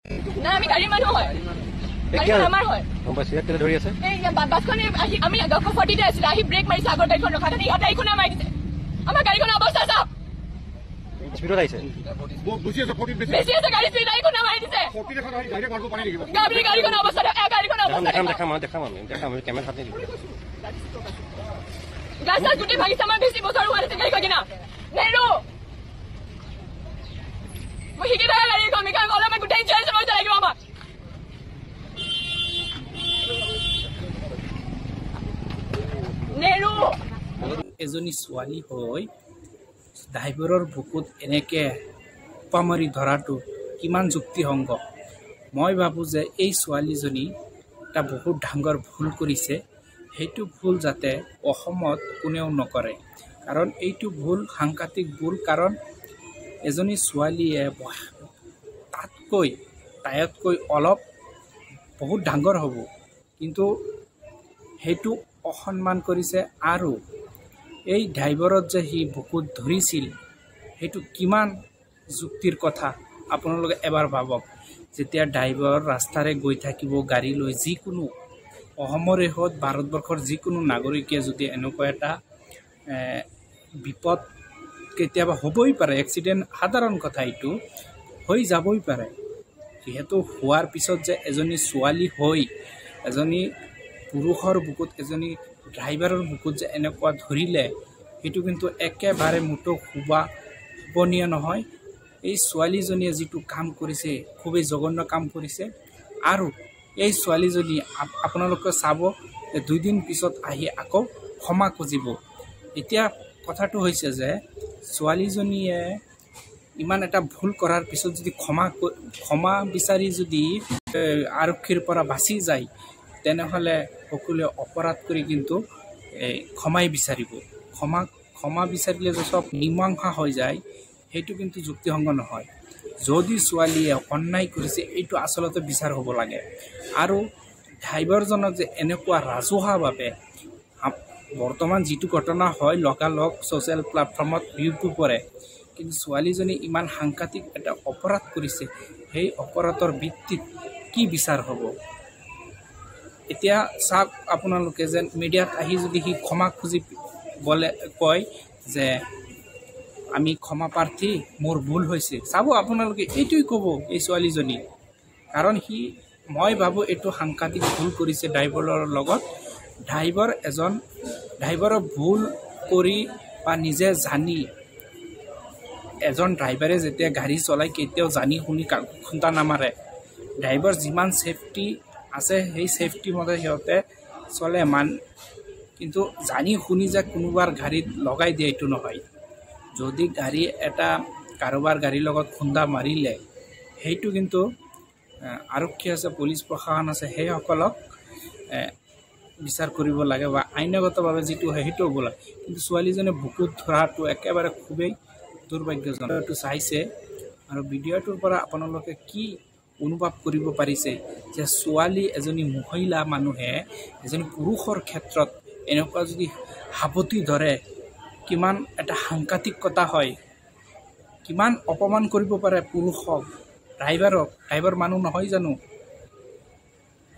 না, আমি গাড়ীৰ মানুহ হয়, গাড়ীখন আমাৰ হয়। গম পাইছো। ইয়াত কেলে ধৰি আছে? এই বাছখনে আহি, আমি 40তে আছিলো, আহি ব্ৰেক মাৰিছে আগৰ গাড়ীখন ৰখা কাৰণে, ইহঁতে এইখনে মাৰি দিছে। আমাৰ গাড়ীখনৰ অৱস্থা চাওক। স্পীডত আহিছে, বেছি আছে গাড়ী স্পীড, আহি খুন্দা মাৰি দিছে। গাড়ীখনৰ অৱস্থা, গাড়ীখনৰ অৱস্থা দেখাম, দেখাম, দেখাম, আমি দেখাম, আমি কেমেৰা হাত নিদিওঁ। গ্লাছ চাছ গোটেই ভাঙিছে। আমাৰ বেছি বছৰ হোৱা নাছিল গাড়ীখন কিনা। নেৰো, মই শিকি থকা গাড়ীখন, অলপ গোটেই ইঞ্চুৰেঞ্চ পইচা লাগিব আমাক। নেৰো। এজনী ছোৱালী হৈ ড্ৰাইভাৰৰ বুকুত এনেকৈ সোপা মাৰি ধৰাটো কিমান যুক্তিসংগ? মই ভাবোঁ যে এই ছোৱালীজনী এটা বহুত ডাঙৰ ভুল কৰিছে। সেইটো ভুল যাতে অসমত কোনেও নকৰে, কাৰণ এইটো ভুল সাংঘাতিক ভুল। কাৰণ এজনী ছোৱালীয়ে তাতকৈ তাইতকৈ অলপ বহুত ডাঙৰ হ'ব, কিন্তু সেইটো অসন্মান কৰিছে। আৰু এই ড্ৰাইভাৰত যে সি বুকুত ধৰিছিল, সেইটো কিমান যুক্তিৰ কথা আপোনালোকে এবাৰ ভাবক। যেতিয়া ড্ৰাইভাৰ ৰাস্তাৰে গৈ থাকিব গাড়ী লৈ, যিকোনো অসমৰে হওক, ভাৰতবৰ্ষৰ যিকোনো নাগৰিকে যদি এনেকুৱা এটা বিপদ কেতিয়াবা হ'বই পাৰে, এক্সিডেণ্ট সাধাৰণ কথা, এইটো হৈ যাবই পাৰে। যিহেতু হোৱাৰ পিছত যে এজনী ছোৱালী হৈ এজনী পুৰুষৰ বুকুত, এজনী ড্ৰাইভাৰৰ বুকুত যে এনেকুৱা ধৰিলে, সেইটো কিন্তু একেবাৰে মোটেও শোভনীয় নহয়। এই ছোৱালীজনীয়ে যিটো কাম কৰিছে, খুবেই জঘন্য কাম কৰিছে। আৰু এই ছোৱালীজনী আপোনালোকে চাব যে দুদিন পিছত আহি আকৌ ক্ষমা খুজিব। এতিয়া কথাটো হৈছে যে ছোৱালীজনীয়ে ইমান এটা ভুল কৰাৰ পিছত যদি ক্ষমা বিচাৰি যদি আৰক্ষীৰ পৰা বাচি যায়, তেনেহ'লে সকলোৱে অপৰাধ কৰি কিন্তু ক্ষমাই বিচাৰিব। ক্ষমা বিচাৰিলে যে চব মীমাংসা হৈ যায়, সেইটো কিন্তু যুক্তিসংগ নহয়। যদি ছোৱালীয়ে অন্যায় কৰিছে, এইটো আচলতে বিচাৰ হ'ব লাগে। আৰু ড্ৰাইভাৰজনক যে এনেকুৱা ৰাজহুৱাভাৱে, বৰ্তমান যিটো ঘটনা হয় লগালগ ছ'চিয়েল প্লেটফৰ্মত বিয়পি পৰে, কিন্তু ছোৱালীজনী ইমান সাংঘাতিক এটা অপৰাধ কৰিছে, সেই অপৰাধৰ ভিত্তিত কি বিচাৰ হ'ব? এতিয়া চাওক আপোনালোকে যেন মিডিয়াত আহি যদি সি ক্ষমা খুজি বলে কয় যে আমি ক্ষমা প্ৰাৰ্থী, মোৰ ভুল হৈছে, চাব আপোনালোকে এইটোৱেই ক'ব এই ছোৱালীজনী। কাৰণ সি, মই ভাবোঁ এইটো সাংঘাতিক ভুল কৰিছে ড্ৰাইভাৰৰ লগত। ড্ৰাইভাৰ এজন, ড্ৰাইভাৰৰ ভুল কৰি বা নিজে জানি, এজন ড্ৰাইভাৰে যেতিয়া গাড়ী চলায় কেতিয়াও জানি শুনি খুন্দা নামাৰে। ড্ৰাইভাৰ যিমান ছেফটি আছে, সেই ছেফটি মতে সিহঁতে চলে মান, কিন্তু জানি শুনি যে কোনোবাৰ গাড়ীত লগাই দিয়ে, এইটো নহয়। যদি গাড়ী এটা কাৰোবাৰ গাড়ীৰ লগত খুন্দা মাৰিলে, সেইটো কিন্তু আৰক্ষী আছে, পুলিচ প্ৰশাসন আছে, সেইসকলক বিচাৰ কৰিব লাগে বা আইনগতভাৱে যিটো হয় সেইটো হ'ব লাগে। কিন্তু ছোৱালীজনীয়ে বুকুত ধৰাটো একেবাৰে খুবেই দুৰ্ভাগ্যজনক। এইটো চাইছে আৰু ভিডিঅ'টোৰ পৰা আপোনালোকে কি অনুভৱ কৰিব পাৰিছে যে ছোৱালী এজনী, মহিলা মানুহে এজনী পুৰুষৰ ক্ষেত্ৰত এনেকুৱা যদি সাৱটি ধৰে, কিমান এটা সাংঘাতিক কথা হয়, কিমান অপমান কৰিব পাৰে পুৰুষক, ড্ৰাইভাৰক। ড্ৰাইভাৰ মানুহ নহয় জানো?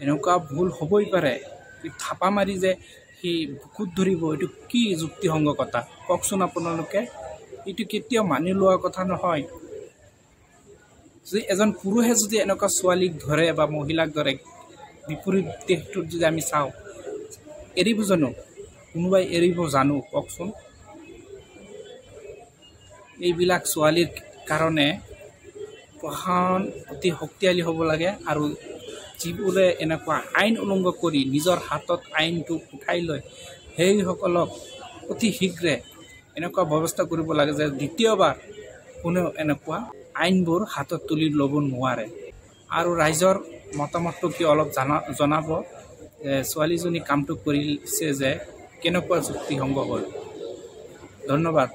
এনেকুৱা ভুল হ'বই পাৰে। থাপা মাৰি যে সি বুকুত ধৰিব, এইটো কি যুক্তিসংগ কথা কওকচোন আপোনালোকে? এইটো কেতিয়াও মানি লোৱা কথা নহয়। যদি এজন পুৰুষে যদি এনেকুৱা ছোৱালীক ধৰে বা মহিলাক ধৰে, বিপৰীত দিশটোত যদি আমি চাওঁ, এৰিব জানো কোনোবাই? এৰিব জানো কওকচোন? এইবিলাক ছোৱালীৰ কাৰণে প্ৰশাসন অতি শক্তিশালী হ'ব লাগে আৰু যিবোৰে এনেকুৱা আইন উলংঘ কৰি নিজৰ হাতত আইনটো উঠাই লয়, সেইসকলক অতি শীঘ্ৰে এনেকুৱা ব্যৱস্থা কৰিব লাগে যে দ্বিতীয়বাৰ কোনেও এনেকুৱা আইনবোৰ হাতত তুলি ল'ব নোৱাৰে। আৰু ৰাইজৰ মতামতটো কি অলপ জনাব যে ছোৱালীজনী কামটো কৰিছে যে কেনেকুৱা যুক্তিসংগ হ'ল? ধন্যবাদ।